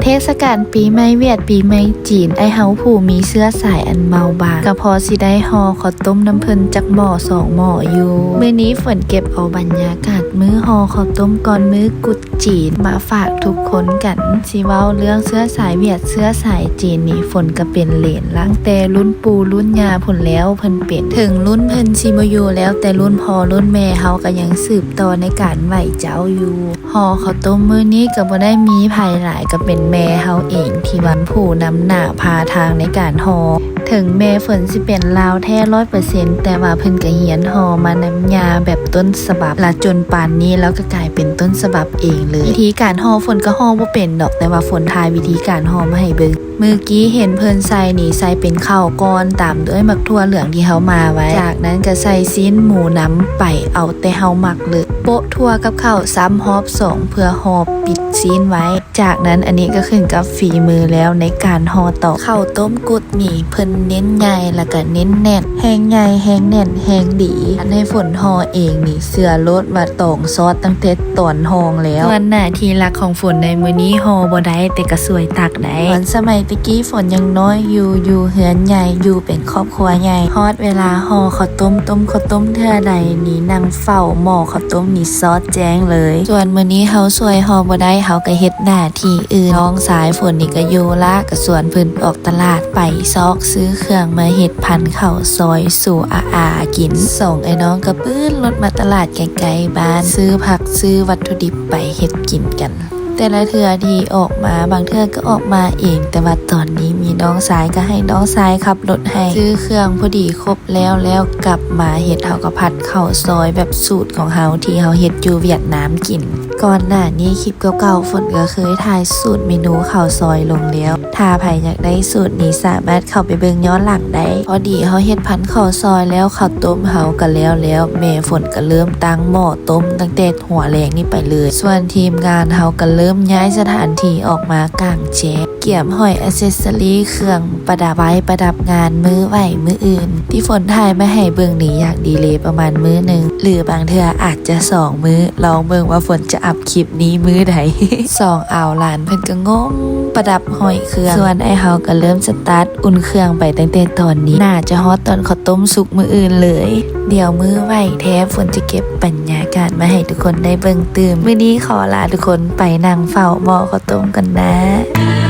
ເທດສະການປີໃໝ່ຫວຽດ ປີໃໝ່ຈີນ ອ້າຍເຮົາຜູ້ມີເຊື້ອສາຍອັນເມົາບາງ ກໍພໍຊິໄດ້ຫໍ່ເຂົ້າຕົ້ມນຳເພິ່ນຈັກໝໍ້ສອງໝໍ້ຢູ່. ມື້ນີ້ຝົນເກັບເອົາບັນຍາກາດມື້ຫໍ່ເຂົ້າຕົ້ມກ່ອນມື້ກຸດຈີນມາຝາກທຸກຄົນກັນ. ຊິເວົ້າເລື່ອງເຊື້ອສາຍຫວຽດ ເຊື້ອສາຍຈີນນີ້ ຝົນກໍເປັນເລນຫຼັງແຕ່ລຸ້ນປູ່ລຸ້ນຍ່າພຸ້ນແລ້ວເພິ່ນເປັນ. ເຖິງລຸ້ນເພິ່ນຊິບໍ່ຢູ່ແລ້ວ ແຕ່ລຸ້ນພໍ່ລຸ້ນແມ່ເຮົາກໍຍັງສືບຕໍ່ໃນການໄຫວ້ເຈົ້າຢູ່. ຫໍ່ເຂົ້າຕົ້ມມື້ນີ້ກໍບໍ່ໄດ້ມີໃຜຫຼາຍ ກໍເປັນແມ່ເຮົາເອງທີ່ວ່າຜູ້ນຳໜ້າພາທາງໃນການຫໍ່. ເຖິງແມ່ຝົນຊິເປັນລາວແທ້ຮ້ອຍເປີເຊັນ ແຕ່ວ່າເພິ່ນກໍຮຽນຫໍ່ມານຳຍ່າແບບຕົ້ນສະບັບ ລະຈົນປານນີ້ລາວກໍກາຍເປັນຕົ້ນສະບັບເອງເລີຍ. ວິທີການຫໍ່ຝົນກໍຫໍ່ບໍ່ເປັນດອກ ແຕ່ວ່າຝົນຖ່າຍວິທີການຫໍ່ມາໃຫ້ເບິ່ງ. ມື້ກີ້ເຫັນເພິ່ນໃສ່ນີ້ ໃສ່ເປັນເຂົ້າກ່ອນ ຕາມດ້ວຍໝາກຖົ່ວເຫຼືອງທີ່ເຮົາໝ່າໄວ້. ຈາກນັ້ນກໍໃສ່ຊີ້ນໝູນຳໄປ ເອົາແຕ່ເຮົາມັກເລີຍ. ໂປະຖົ່ວກັບເຂົ້າຊ້ຳຮອບສອງ ເພື່ອຫໍ່ປິດຊີ້ນໄວ້. ຈາກນັ້ນອັນນີ້ກໍຂຶ້ນກັບຝີມືແລ້ວໃນການຫໍ່ຕໍ່. ເຂົ້າຕົ້ມກຸດນີ້ເພິ່ນເນັ້ນໃຫຍ່ ແລ້ວກໍເນັ້ນແໜ້ນ ແຮງໃຫຍ່ ແຮງແໜ້ນ ແຮງດີ. ອັນໃຫ້ຝົນຫໍ່ເອງນີ້ ເຊື່ອໂລດວ່າຕອງຊອດຕັ້ງແຕ່ຕອນຫ້ອງແລ້ວ. ສ່ວນໜ້າທີ່ຫຼັກຂອງຝົນໃນມື້ນີ້ຫໍ່ບໍ່ໄດ້ ແຕ່ກໍຊ່ວຍຕັກໄດ້. ຕອນສະໄໝແຕ່ກີ້ຝົນຍັງນ້ອຍຢູ່ ຢູ່ເຮືອນໃຫຍ່ ຢູ່ເປັນຄອບຄົວໃຫຍ່ ຮອດເວລາຫໍ່ເຂົ້າຕົ້ມ ຕົ້ມເຂົ້າຕົ້ມເທື່ອໃດນີ້ ນັ່ງເຝົ້າໝໍ້ເຂົ້າຕົ້ມນີ້ຊອດແຈ້ງເລີຍ. ສ່ວນມື້ນີ້ເຮົາຊ່ວຍຫໍ່ບໍ່ໄດ້ ເຮົາກໍເຮັດໜ້າທີ່ອື່ນ. ນ້ອງຊາຍຝົນນີ້ກໍຢູ່ລະ ກໍຊວນເພິ່ນອອກຕະຫຼາດໄປຊອກຊື້ເຄື່ອງມາເຮັດພັນເຂົ້າຊອຍສູ່ອາອາກິນ. ສອງອ້າຍນ້ອງກໍປຶ້ນລົດມາຕະຫຼາດໃກ້ໆບ້ານ ຊື້ຜັກຊື້ວັດຖຸດິບໄປເຮັດກິນກັນ. ແຕ່ລະເທື່ອທີ່ອອກມາ ບາງເທື່ອກໍອອກມາເອງ ແຕ່ວ່າຕອນນີ້ມີນ້ອງຊາຍ ກໍໃຫ້ນ້ອງຊາຍຂັບລົດໃຫ້ ຊື້ເຄື່ອງພໍດີຄົບແລ້ວ ແລ້ວກັບມາເຮັດ ເຮົາກໍຜັດເຂົ້າຊອຍແບບສູດຂອງເຮົາ ທີ່ເຮົາເຮັດຢູ່ຫວຽດນາມກິນ. ກ່ອນໜ້ານີ້ຄລິບເກົ່າໆ ຝົນກໍເຄີຍຖ່າຍສູດເມນູເຂົ້າຊອຍລົງແລ້ວ. ຖ້າໃຜຢາກໄດ້ສູດນີ້ ສາມາດເຂົ້າໄປເບິ່ງຍ້ອນຫຼັງໄດ້. ພໍດີເຮົາເຮັດພັນເຂົ້າຊອຍແລ້ວ ເຂົ້າຕົ້ມເຮົາກໍແລ້ວແລ້ວ ແມ່ຝົນກໍເລີ່ມຕັ້ງໝໍ້ຕົ້ມຕັ້ງແຕ່ຫົວແລງນີ້ໄປເລີຍ. ສ່ວນທີມງານເຮົາກໍເລີ່ມຍ້າຍສະຖານທີ່ອອກມາກາງແຈ້ງ ກຽມຫ້ອຍ ແອັກເຊັສຊອຣີ ເຄື່ອງປະດັບໄວ້ປະດັບງານມື້ໄຫວ້ມື້ອື່ນ. ທີ່ຝົນຖ່າຍມາໃຫ້ເບິ່ງນີ້ ຢາກດີເລປະມານມື້ໜຶ່ງ ຫຼືບາງເທື່ອອາດຈະສອງມື້ ລອງເບິ່ງວ່າຝົນຈະອັບຄລິບນີ້ມື້ໃດ. ສອງອາວຫຼານເພິ່ນກໍງົມປະດັບຫ້ອຍເຄື່ອງ ສ່ວນອ້າຍເຮົາກໍເລີ່ມສະຕາດອຸ່ນເຄື່ອງໄປຕັ້ງແຕ່ຕອນນີ້ ໜ້າຈະຮອດຕອນເຂົ້າຕົ້ມສຸກມື້ອື່ນເລີຍ. ດຽວມື້ໄຫວ້ແທ້ ຝົນຈະເກັບບັນຍາກາດມາໃຫ້ທຸກຄົນໄດ້ເບິ່ງຕື່ມ. ມື້ນີ້ຂໍລາທຸກຄົນໄປນັ່ງເຝົ້າໝໍ້ເຂົ້າຕົ້ມກ່ອນນະ.